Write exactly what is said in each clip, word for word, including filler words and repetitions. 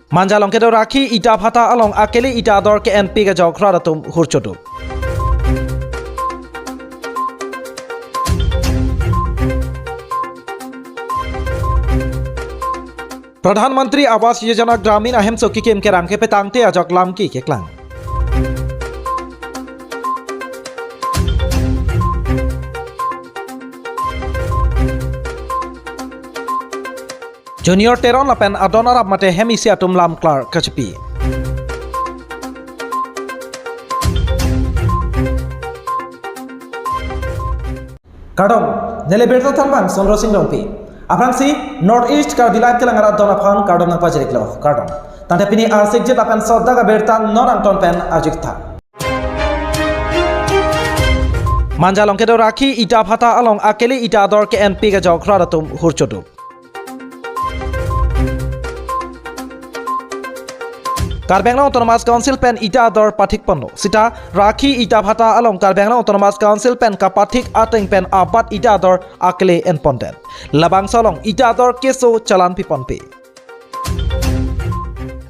Manja along kedo Rakhi Ita Bhata along akele ita ador ke-enpik ajok rat atum hurchodu. Pradhan Mantri Awas Yojana Gramin ahemso kikim kerang kepetangte ajok lamki keklang. Junior Teron lapen adon arap mate hem isi atum lam klar kachipi. Kardom, neli birta thanbang Sondro Sing Rongpi. Aphrangsi North East Karbi Live kelang arat don aphan kardom nangpajiriklo. Kardom. Tangte pini arsik jet lapen sodak abirta non angton pen arjuktha. Manja along kedo Rakhi Ita Bhata along akele ita ador ke-enpik ajok rat atum hurchodu. Karbi Anglong Autonomous Council pen ita ador pathik ponlo. Sita Rakhi Ita Bhata along Karbi Anglong Autonomous Council pen kapathik ateng pen abat ita ador akele enpondet. Labangso along ita ador keso chalan piponpe.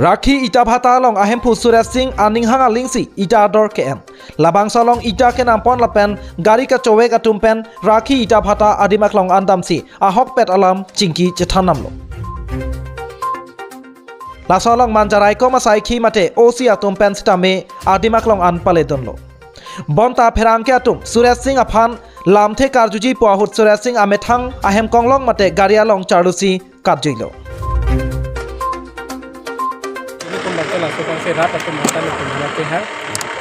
Rakhi Ita Bhata along ahemphu Suresh Sing aning hang alingsi ita ador ke-en. Labangso along ita kenampon lapen gari kachovek atum pen Rakhi Ita Bhata adim aklong an damsi ahokpet alam chingki chethan damlo. Laso along Manja raikom asaikhi mate O C atum pen sitame adim aklong an paledunlo. Bonta pherangke atum Suresh Sing aphan lamthe karjuji pu ahut Suresh Sing amethang ahem konglong mate gari along charlusi katjuilo. Nelitum bangke laso bangke rat atum mata nelitum mate ha.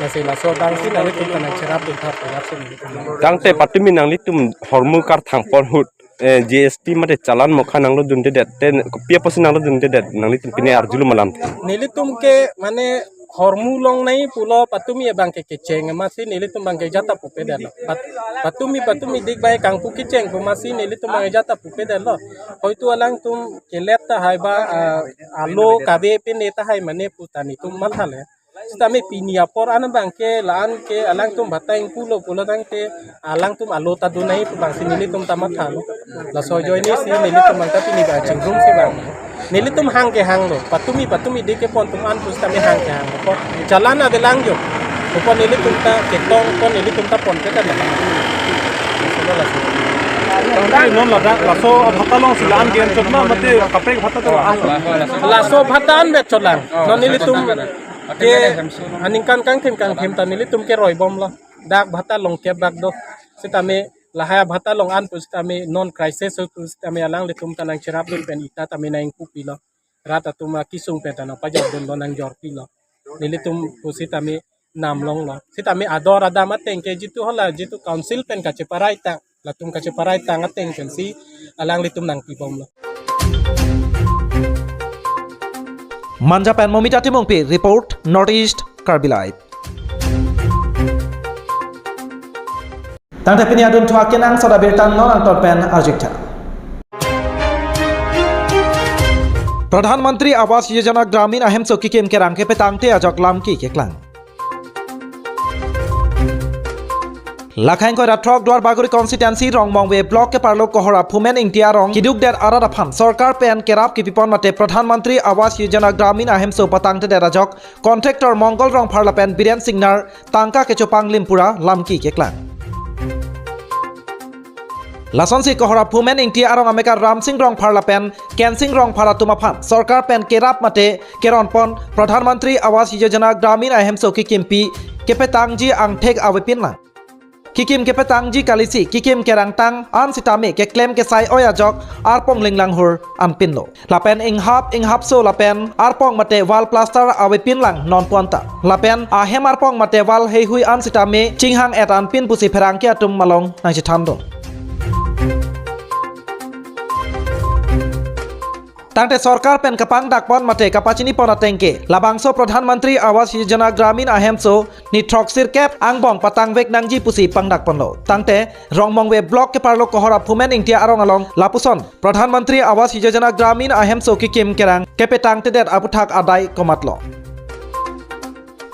Lasi laso bangsi nanglitum kanang cherapdun tha pu lasi nelitum. Tangte patumi nanglitum hormu karthang pon ahut, eh, G S T mate chalan mokha nanglodundedet, te kopi apotsi nanglodundedet, nanglitum pine arjulo ma lamthe. Nelitum ke mane hormu longnoi pulo patumi abangke kecheng amatsi nelitum bangke jata pupedetlo. Pat-, patumi patumi dik bai kangpu kecheng pu amatsi nelitum bangke jata pupedetlo. Hoitu alangtum kelet tahai ba, ah, alo kave pine tahai mane pu ta nelitum mathale. Sitame pini apor an bangke la-an ke alangtum bata ingpulo pulo tangte alangtum alo ta dunoi pu bangsi nelitum ta mathalo. Laso ajoinesi nelitum bangta pini ba chingrumsi bang. Nelitum hang ke hanglo, patumi patumi dik kepon atum an pusitame hang ke hanglo. Pon chalan avelang jo. Pon nelitum ta ketong pon nelitum ta ponpe ta na. Tangte non ladak laso bhata alongsi la-an ke-en chot ma mate kaprek bhata ta la-an. Laso bhata anvet chotlang. Non nelitum ke aningkan kangthim kangthim ta nelitum keroi bomlo. Dak bhata longkep bak do. Sitame lahai bhata along an pusitame non crisis pusitame alanglitum ta nangcherapdun pen ita tame nang ingpupilo. Rat atum akisung pen ta nangpajordunlo nangjorpilo. Nelitum pusitame namlonglo. Sitame ador adam ateng ke jitu hala jitu council pen kacheparai ta, latum kacheparai tang ateng pensi alanglitum nangpibomlo. Manja pen Momita Timungpi report, North East Karbi Live. Tangte pini adunthu akenangsot abirta non angton pen arjuktha. Pradhan Mantri Awas Yojana Gramin ahemso kikim kerang kepetangte ajok lamki keklang. Lakhang koi ra throk Duarbagori constituency Rongmongve block keparlo Kohora Phumen Ingti arong kidukdet arat aphan sorkar pen kerap kipipon mate Pradhan Mantri Awas Yojana Gramin ahemso patangtedet ajok contractor Mongol Rongphar lapen Biren Singnar tangka kechopang limpura lamki keklang. Lasonsi Kohora Phumen Ingti arong amekar Ramsing Rongphar lapen Kensing Rongphar atum aphan sorkar pen kerap mate keronpon Pradhan Mantri Awas Yojana Gramin ahemso kikimpi kepetangji angthek avepinlang. Kikim kepetangji kalisi kikim kerangtang an sitame keklem kesai oi ajok arpong linglang hur anpinlo. Lapen inghap inghapso lapen arpong mate wall plaster avepinlang nonpu anta. Lapen ahem arpong mate wall heihui an sitame chinghang et anpin pusi pherangke atum along nangchethandun. Tangte sorkar pen kapangdakpon mate kapachinipon ateng ke labangso Pradhan Mantri Awas Yojana Gramin ahemso ni throksirkep angbong patangvek nangji pusi pangdakponlo. Tangte Rongmongve block keparlo Kohora Phumen Ingti arong along lapuson Pradhan Mantri Awas Yojana Gramin ahemso kikim kerang kepetangtedet aputhak adai komatlo.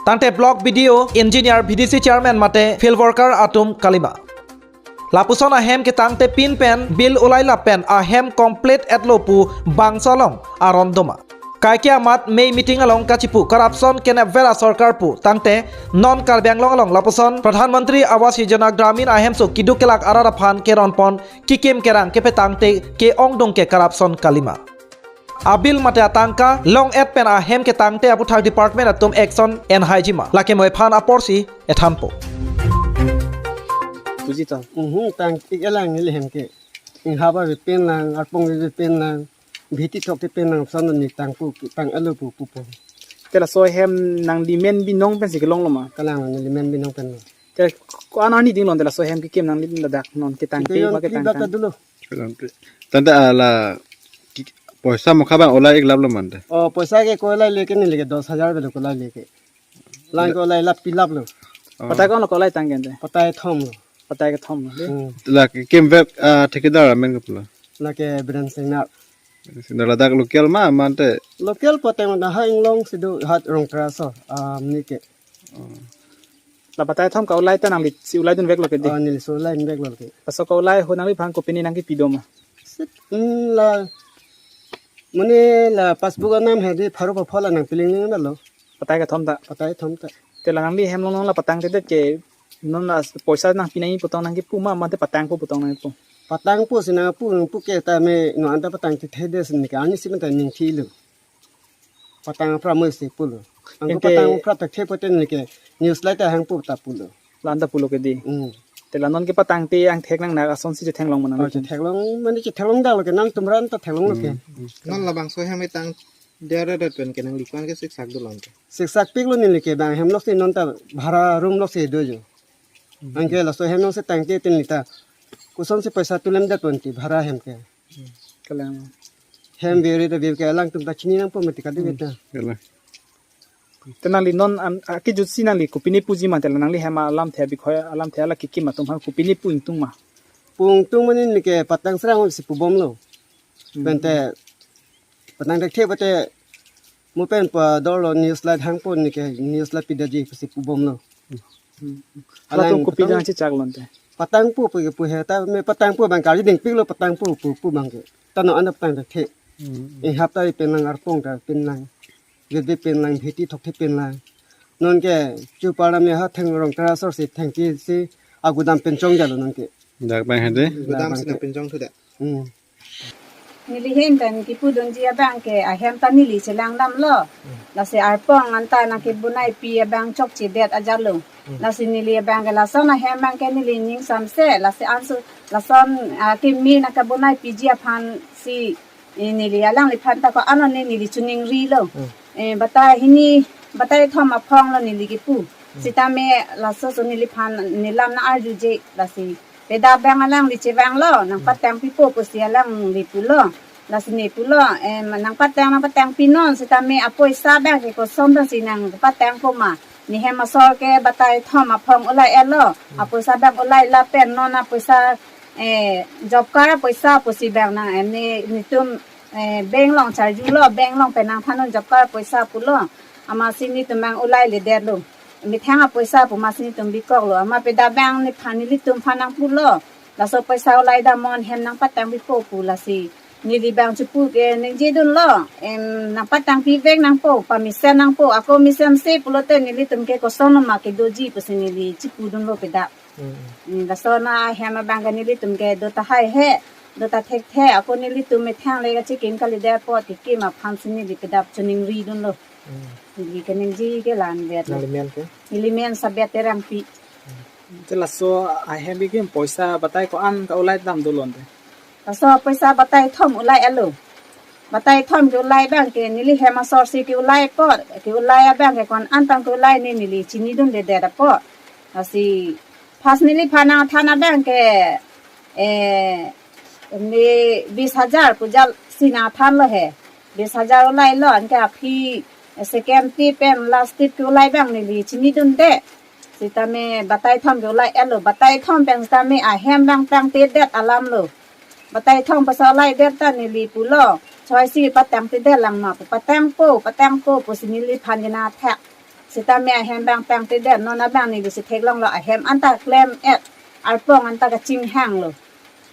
Tangte block B D O, engineer, B D C chairman mate field worker atum kalima. Lapuson ahem ketangte pin pen bill ulai lapen ahem complete etlo pu bangso along aron doma. Kaike amat mei meeting along kachipu corruption kenepver asorkar pu tangte non Karbi Anglong along lapuson Pradhan Mantri Awas Yojana Gramin ahemso keduk kelak arat aphan keronpon kekim kerang kepetangte ke-ongdung ke corruption kalima. Abill mate atangka long-et pen ahem ketangte aputhak department atum action enhaijima. Lake mo ephan aporsi ethanpo. Puji to. Mhm, tangpik alang neli hem ke. Inghap ave pen lang, arpong ave pen lang, bhiti thok te pen lang, son ni tangpu, tang alo pu pu pu. Te laso ahem nangli men binong pensi kelonglo ma? Kalang neli men binong pen lo. Te ko-an arni ding lon te laso ahem kekim nangli ladak non ketangte, yon pa ketang ta tang. Dolo. Tangte ala ki-, poisa mokha abang olai-ik laplo mante. Oh, poisa ke ko olai leke neli ke dos hajar belo ko olai leke. Lang ko olai lap pilap lo. Oh. Patai ko-an lo ko olai tang kente? Patai thom lo. Patai kethom lo, de. Hmm. La kekimvek, ah, thekadar amen ke pulo. Lake Biren Singnar. Singnar ladak local ma mante? Local pote mane ha inglong si do hat Rongtra so, ah, mini ke. Oh. La patai thom ka olai ta nanglisi olai dunveklo ke, de? Oh, nelisi olai dunveklo ke. Laso ka olai ahut nangliphan kopine nangkepi do ma? Sit, mm, la, mane la passbook anam he de pharo pa phola nangpi lingling lo. Patai kethom ta? Patai thom ta. Te la nangli hem along non la patangtedet ke non la poisa nangpi nangji pu tong nangkepu ma, mate patangpo pu tong nangkepu? Patangpo si nangpu, nangpu ke tame non anta patangtethe det si neke arnisi mate ningthilo. Patang apra mo si pulo. Angko ente patang apra ta the pote neke news light ahang pu ta pulo. La anta pulo ke, de. Hmm. Te la non kepatangte angthek nangnak asonsi chetheklong ma nang? Oh, chetheklong, mane chetheklong dalo ke nangtum ran ta theklonglo ke. Hmm. Non labangso ahem tangdet pen ke nangli ko-an ke siksak dolo ante? Siksak piklo neli ke bang hem lok si non ta bhara room lok si do jo. Hmm. Anke laso hem lok si tangte tin lita. Kosonsi poisa tulemdet ponti bhara hem ke. Hmm. Kalang. Hem beri ta beri ke alangtum ta chini nangpo mati kadi beta. Kalang. Te nangli non an, akejutsi nangli kopine puji ma, te la nangli hem alamthe, bikhoi alamthe, ala kekim atum aphan kopine pu ingtung ma? Pu ingtung mane neke patang srang si pubomlo. Hmm. Pente patang thekthe pote mo pen padorlo news light hangpo neke news light pidetji si pubomlo. Hmm. Alang latum kopi patang jang chechak lo ante? Patangpo pu ke pu he ta me patangpo bang kali ding piklo patangpo pu pu bang ke. Ta non anta patang thekthe. Hmm. Inghap ta pen lang, arpong ta pen lang. Gede pen lang, bhiti thok the pen lang. Non ke chu parnam ya ha theng Rongtra asor si thengpi si agudam pen chongdetlo non ke. Dak bang hede? Gudam si nangpinchong thu det. Hmm. Neli ahin pen kipudunji abang ke ahem ta neli chelang damlo. Hmm. Lasi arpong anta nangkebunaipi abang chokchedet ajatlo. Hmm. Lasi neli abang ke lason ahem abang ke neli ning samse, lasi ansu lason, ah, kimi nangkebunaipiji aphan si, eh, neli alangliphan ta ko-an ne neli chuningrilo. Hmm. Eh, batai hini, batai thom aphong lo neli kepu. Hmm. Sitame laso so neliphan nelam nang-arjuje lasi. Peda abang alangli chevanglo, nangpatangpipo pusi alangli pulo. Lasi ne pulo, em, nangpatang, nangpatangpinon, sitame apoisa abang ke koson ta si nangpatangpo ma. Ne hem asor ke batai thom aphong olai-etlo. Hmm. Apoisa abang olai lapen non apoisa, eh, job card apoisa pusi abang nang, em, ne, netum, eh, bank along charjulo, bank along pen nangthannon job card apoisa pulo. Amatsi netum abang olailedetlo. Methang apoisa pu amatsi netum bikoklo. Amat peda abang nephan nelitum aphan nangpulo. Laso poisa olai damnon hem nangpatangpipo pu lasi. Neli abang chepu ke ningjedunlo. Em, nangpatangpivek nangpo, pamesen nangpo. Ako mesense pulote nelitum ke koson ma kedoji pusi neli chepudunlo peda. Hmm. Hmm, lason ahem abang ke nelitum ke do tahai he, do ta thekthe. Ako nelitum methang le kachikim kalidet apot kekim aphansi neli peda chuningridunlo. Hmm. Neli keningje ke la-anvet lo. Nangli men ke? Neli men Sabet Terangpi. Hmm. Te laso ahem kekim poisa batai ko-an ka olai dam dolo ante? Laso poisa batai thom olai-etlo. Batai thom ke olai abang ke neli hem asor si ke olai apot, ke olai abang ke ko-an tang ke olai ne neli chinidundedet apot. Lasi first neliphan nangthan abang ke, eh, ne bis hajar pu jal si nangthanlo he. Bis hajar olailo, anke aphi, eh, second tip pen last tip ke olai abang neli chinidunde. Sitame batai thom ke olai-etlo, batai thom pen sitame ahem abang tangtedet alamlo. Batai thom poisa olaidet ta neli pulo. Choi si patangtedet lang ma pu, patangpo, patangpo pusi neliphan ke nangthak. Sitame ahem abang tangtedet, non abang neli si theklonglo, ahem anta klem-et, arpong anta kachinghanglo.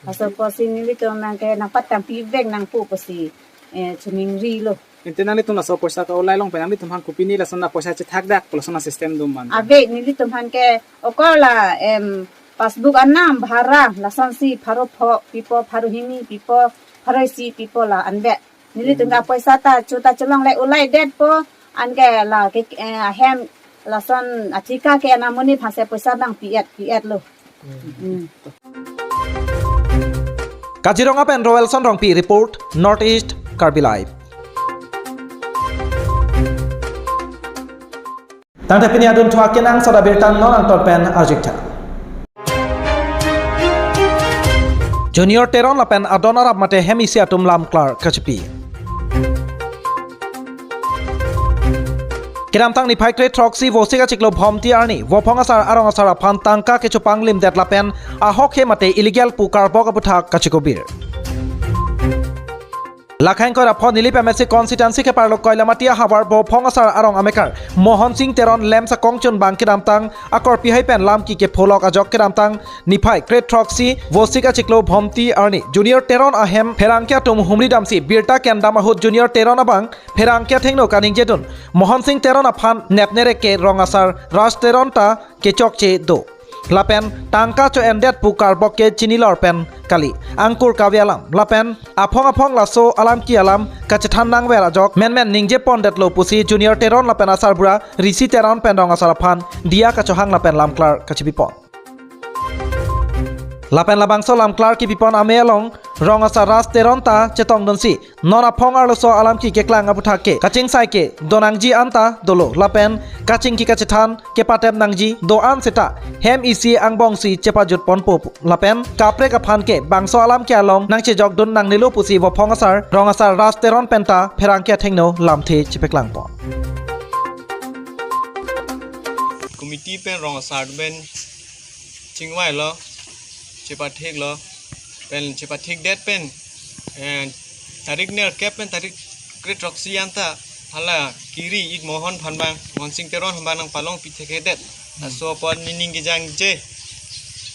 Laso apotsi nelitum abang ke nangpatangpivek nangpo pusi, eh, chuningrilo. Ante nanglitum laso poisa ka-olai along pen nanglitum aphan kopine lason apoisa chethak dak lason asystem do man? Ave, nelitum aphan ke okor la, em, passbook anam bhara lasonsi pharo pho pipo, pharo hini pipo, pharo isi pipo la anvet. Nelitum ke apoisa ta chu ta chelongle olai detpo, anke la ke, eh, ahem lason athika ke anam monit aphansi poisa bang pi-et pi-et lo. Hmm. Kaziranga pen Roelson Rongpi report, North East Karbi Live. Tangte pini adunthu akenangsot abirta non angton pen arjuktha. Junior Teron lapen adon arap mate hem isi atum lamklar kachipi. Kedamtang niphai kre throksi Vosik achiklo Bhomti arni Vophong asar arong asar aphan tangka kechopanglimdet lapen ahokhe mate illegal pu karbok aputhak kachikobir. Lakhang koi raphon Nilip M A C constituency keparlo Koilamati ahavar Vophong asar arong amekar Mohon Sing Teron lem sakong chunbang kedamtang akorpi hai pen lamki kepholok ajok kedamtang niphai kre throksi Vosik achiklo Bhomti arni Junior Teron ahem pherangke atum humri damsi birta kendam ahut Junior Teron abang pherangke athengno kaningjedun Mohon Sing Teron aphan nepnerek ke rong asar Ras Teron ta kechokche do. Lapen tangka cho-endet pu karbok ke chinilor pen kali. Angkur kave alam. Lapen aphong aphong laso alam ki alam kachethan nangver ajok menmen ningje pondetlo pusi Junior Teron lapen asarbura Risi Teron pen rong asar aphan diya kachohang lapen lamklar kachipipon. Lapen labangso lamklar kipipon ame along rong asar Ras Teron ta chetongdunsi non aphong arloso alam ki keklang aputhak ke kachingsai ke donangji anta dolo lapen kachingki kachethan kepatep nangji do-an seta hem isi angbongsi chepajut ponpo pu lapen kaprek aphan ke bangso alam ke along nangchejokdun nangnelo pusi Vophong asar rong asar Ras Teron penta pherangke athengno lamthe chepaklangpon. Committee pen rong asar pen chingvailo, chepatheklo, pen chepathekdet pen, eh, tarik nerkep pen tarik kre throksi anta hala kiri ik Mohon aphan bang, Mohon Sing Teron aphan bang nangpalongpi thekthe. Laso apot ne ning kejangje,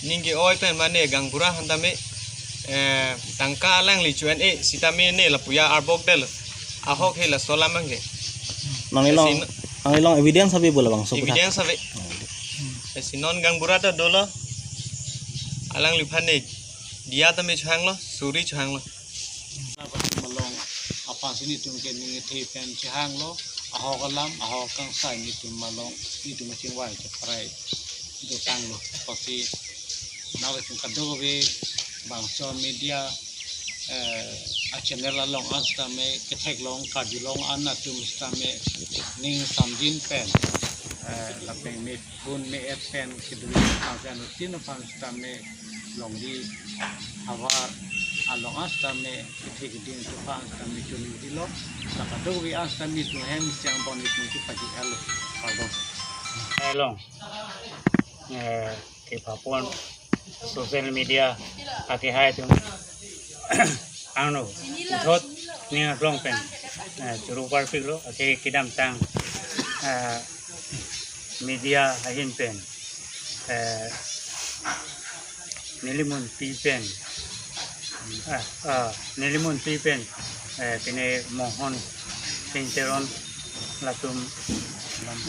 ning ke-oi pen mane gaonbura aphan tame, eh, tangka alangli cho-en-e sitame ne lapu ya arbok del. Ahok he laso alam abang ke. Nanglilong, Esi nanglilong evidence ave pu labangso aputhak? Evidence ave. Esi non gaonbura ta dolo. Alangliphan ne diya tame chohanglo, suri chohanglo. Along aphansi netum ke ning kethe pen chohanglo, ahok alam, ahok kangsai netum along, netum kachingvai cheprai dotanglo. Apotsi nangtum kadokave bangso media, eh, a-channel along an sitame ketheklong, karjulong an atum sitame ning samjin pen, eh, lapen me phun me-et pen kedun aphan pen utin aphan sitame longri havar along an sitame kethe keding atum aphan sitame choningri lo. Saka do wi an sitame netum hem isi angbong netum chepajut-etlo. Pardon. Along, eh, kepapon social media akehai atum angno puthot ning aklong pen, eh, choro parpiklo, ake kedamtang, eh, media ahin pen, eh, nelimun pi pen, ah, ah, nelimun pi pen, eh, pine Mohon Sing Teron latum,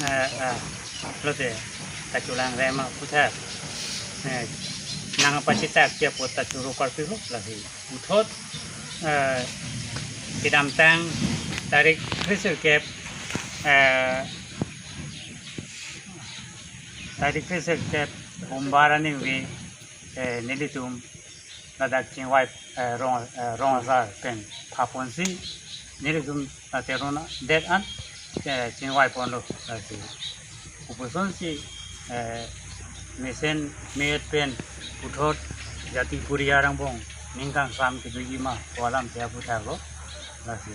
eh, ah, lote kachelang rema puthak, eh, nangpachethak ke apot ta choro parpiklo lasi. Puthot, eh, kedamtang tarik kre sirkep, eh, tarik kre sirkep Sombar aningve, eh, nelitum ladak chingvai, eh, rong, eh, rong asar pen phaponsi nelitum la Teron adet an, eh, chingvaiponlo, eh, si. Kopusonsi, eh, mesen me-et pen puthot jati puriar angbong ning kangsam kedoji ma pu alamthe aphuthaklo, lasi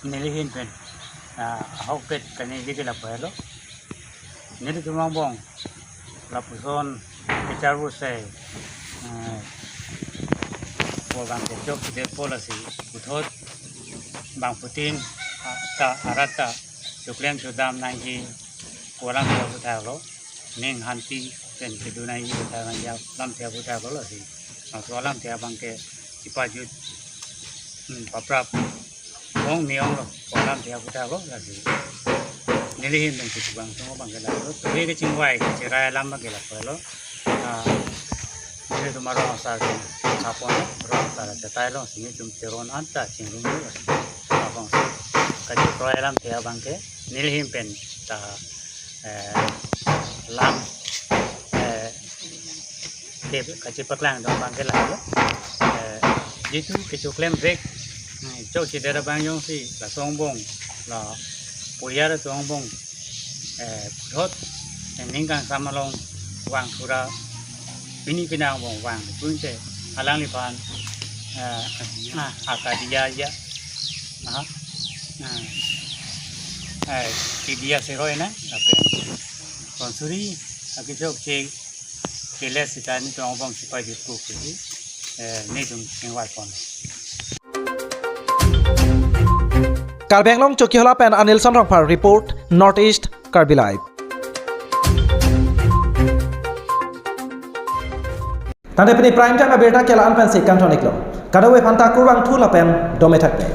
neli ahin pen, ah, ahokpet kaningje ke lapu helo. Nelitum angbong lapuson kecharvo sei, eh, program kechokchedetpo lasi puthot bangphutin, ah, ta arat ta choklem chodam nangji pu alamthe aphuthaklo, ning hanti pen kedo nangji pu alamthe aphuthaklo lasi. Laso alamthe abang ke chepajut, hmm, paprap Ong niong lo, kolam dia kita lo lagi. Neli ahin pen kechobang song abang ke lahelo. Tumi kechingvai, kechirai alam abang ke lahelo. Ah, nelitum arong asar pen chapon lo, rong asar chetai lo, si nelitum cheron anta chingrum lo. Abang si kachirai alam dia abang ke, neli ahin pen ta, eh, lam, eh, ke kachepaklang dong abang ke lahelo. Eh, jitu kechoklem vek, hmm, chok si dera abang jongsi laso angbong, la poriar atum angbong, eh, puthot, eh, ning kangsam along vang thura, pini pini angbong vang, punte alangliphan, eh, ah, akadiya ya, ah, ah, eh, kidiya siroi na, lapen tonsuri akechokche kele sita nelitum angbong sipai dipu kuli, eh, nelitum chingvai pon. Karbi Anglong Chokihola pen Anilson Rongphar report, North East Karbi Live. Tangte pini prime time abirta ke la-an pensi kangton-iklo. Kadokave aphanta kurvangthu lapen dome thakme.